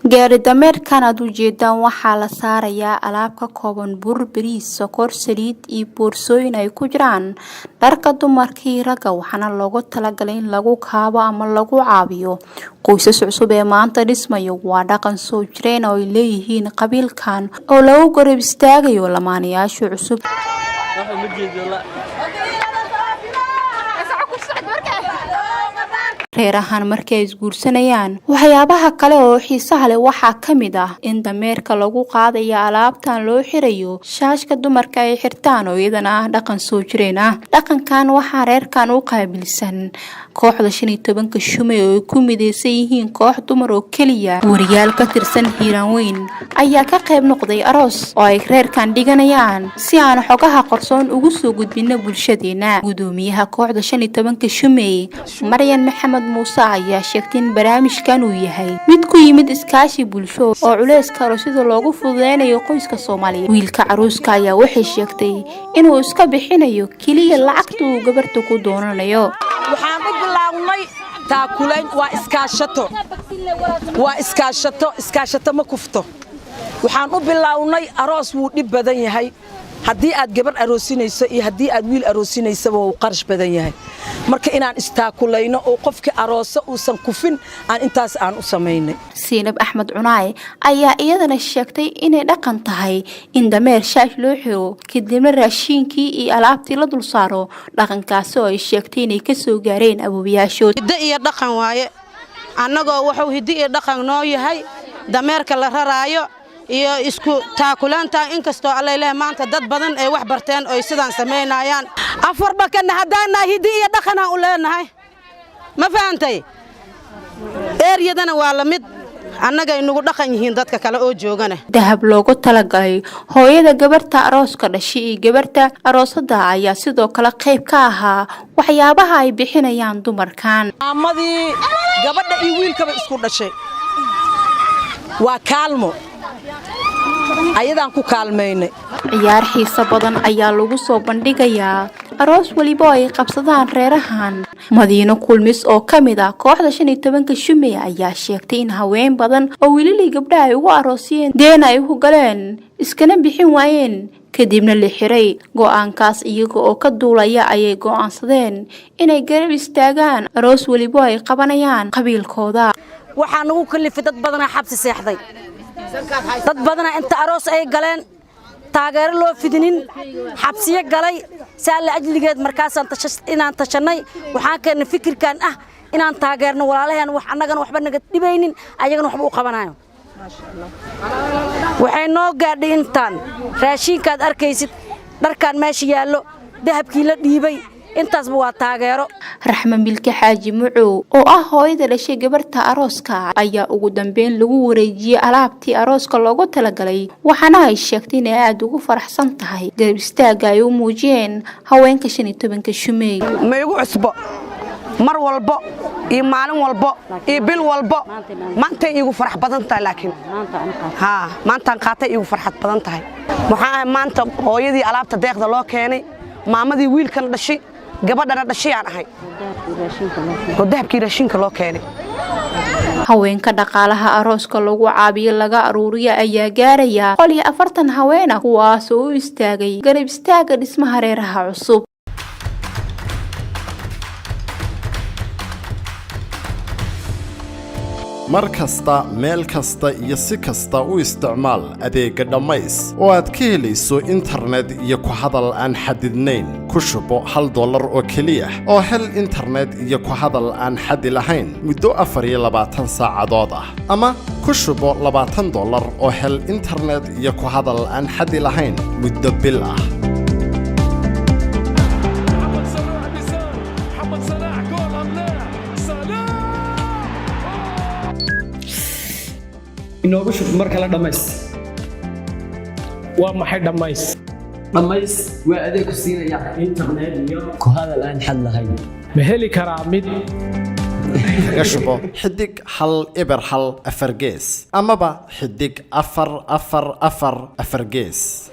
Gaari dameerkan aad u jeedaan waxaa la saarayaa alaab ka kooban bur, bariis, sokor, saliid iyo boorsooyin ay ku jiraan dharka dumarka iyo ragga. Waxaana loogu talagalay in lagu kaabo ama lagu caawiyo qoysas cusub ee maanta dhismayo. Waa dhaqan soo jireen oo ay leeyihiin qabiilkan oo lagu garab istaagayo lamaanayaasha cusub. Reerahan markii ay isguursanayaan, waxyaabaha kale oo xiisaha leh waxaa ka mid ah in dameerka lagu qaadayo alaabtan loo xirayo shaashka dumarka ay xirtaan, oo iyadana ah dhaqan soo jireen ah. Dhaqankan waxaa reerkan u qaabilsan kooxda 15-ka Shumey oo ay ku mideysan yihiin koox dumar oo keliya. Wariyaal ka tirsan Hiiraan Weyn ayaa ka qayb noqday aroos oo ay reerkan dhiganayaan si aan xogaha qarsoon ugu soo gudbino bulshadeena. Gudoomiyaha kooxda 15-ka Shumey, Maryan Maxamed Muuse, ayaa sheegtay in barnaamijkan uu yahay mid ku yimid iskaashi bulsho oo culeyska aroosyada loogu fududeynayo qoyska Soomaaliya. Wiilka caruuska ayaa waxay sheegtay inuu iska bixinayo keliya lacagta uu gabarta ku doonanayo. Waxaan u bilownay taakulayn. Waa iskaashato, waa iskaashato, iskaashato ma kufto. Waxaan u bilownay aroos wuu dhib badan yahay. Haddii aad gabar aroosinayso iyo haddii aad wiil aroosinaysaba, wuu qarash badan yahay. Marka inaan istaakulayno oo qofkii arooso uusan kufin aan intaas aan u samaynay. Siinab Axmed Cunaay ayaa iyadana sheegtay inay dhaqan tahay in dameer shaash loo xiro, kadibna raashiinkii iyo alaabtii la dul saaro, dhaqankaasi oo ay sheegtay inay kasoo gaareen awoowayaashood. Hiddo iyo dhaqan waaye. Annagoo wuxuu hiddo iyo dhaqan noo yahay dameerka la raraayo iyo isku taakulaanta, inkastoo Allayleh maanta dad badan ay wax barteen oy sidaan samaynayaan. Afar bakanna haddaannahay, hiddi iyo dhaqanaan u leenahay, ma fahantay? Eeryadana waa la mid, annagay nugu dhaqan yihiin dadka kale oo joogana. Dahab loogu talagalay hooyada gabarta arooska dhashay iyo gabarta aroosada ayaa sidoo kale qayb ka ahaa waxyaabaha ay bixinayaan dumarkan. Maamadii gabadha iyo wiilkaba isku dhashay waa kaalmo, ayadaan ku kaalmaynay. Ciyaar xiiso badan ayaa lagu soo bandhigayaa aroos weliba oo ay qabsadaan reerahan. Madiino Kulmis oo ka mid ah kooxda 15-ka Shumey ayaa sheegtay in haween badan oo wiilalii gabdhaha ay ugu aroosiyeen deen ay ugu galeen, iskana bixin waayeen, kadibna la xiray. Go'aankaas iyaga oo ka duulaya ayay go'aansadeen inay garab istaagaan aroos weliba ay qabanayaan qabiilkooda. Waxaa nagu kalifay dad badanaa xabsi seexday, dad badanaa inta aroos ay galeen taageero loo fidinin xabsiyo galay. Saa la ajligeed markaasaan inaan tashannay, waxaan keennay fikirkan ah inaan taageerno walaalaheen, wax annagana waxba naga dhibaynin, ayagana waxba u qabanayo. Waxay noo gaadhay intaan raashiinkaad arkaysid, dharkaan meesha yaallo, dahabkii la dhiibay, intaasba waa taageero. Raxme Milke Xaaji Mucow oo ah hooyada dhashay gabarta arooska ayaa ugu dambeyn lagu wareejiyey alaabtii arooska loogu talagalay, waxaana ay sheegtay inay aada ugu faraxsan tahay garab istaagga ay u muujiyeen haweenka 15-ka Shumey. Ma igu cusbo. Mar walbo iyo maalin walbo iyo bil walbo maantay iigu farax badan tahay, laakiin haa, maantaan qaatay iigu farxad badan tahay. Waxaan ahay maanta hooyadii alaabta deeqda loo keenay, maamadii wiilkana dhashay, gabadhana dhashay aan ahay, oo dahabkii raashinka loo keenay. Haweenka dhaqaalaha arooska lagu caabiyo laga aruuriya ayaa gaaraya 140 haween ah, kuwaas oo u istaagay garab istaaga dhismaha reeraha cusub. Mar kasta, meel kasta iyo si kasta u isticmaal adeegga Dhammays oo aad ka helayso internet iyo ku hadal aan xadidnayn. Ku shubo $1 oo keliya oo hel internet iyo ku hadal aan xadi lahayn muddo 24 saacadood ah, ama ku shubo $20 oo hel internet iyo ku hadal aan xadi lahayn muddo bil ah. محمد صلاح بيسار، محمد صلاح جول ام لا؟ صلاح! Inoogu shub mar kale Dhammays. Waa maxay Dhammays? Dhammays waa adeeg ku siinaya internet iyo ku hadal aan xad lahayn. Ma heli karaa mid Kaga shubo *104# amaba *444#.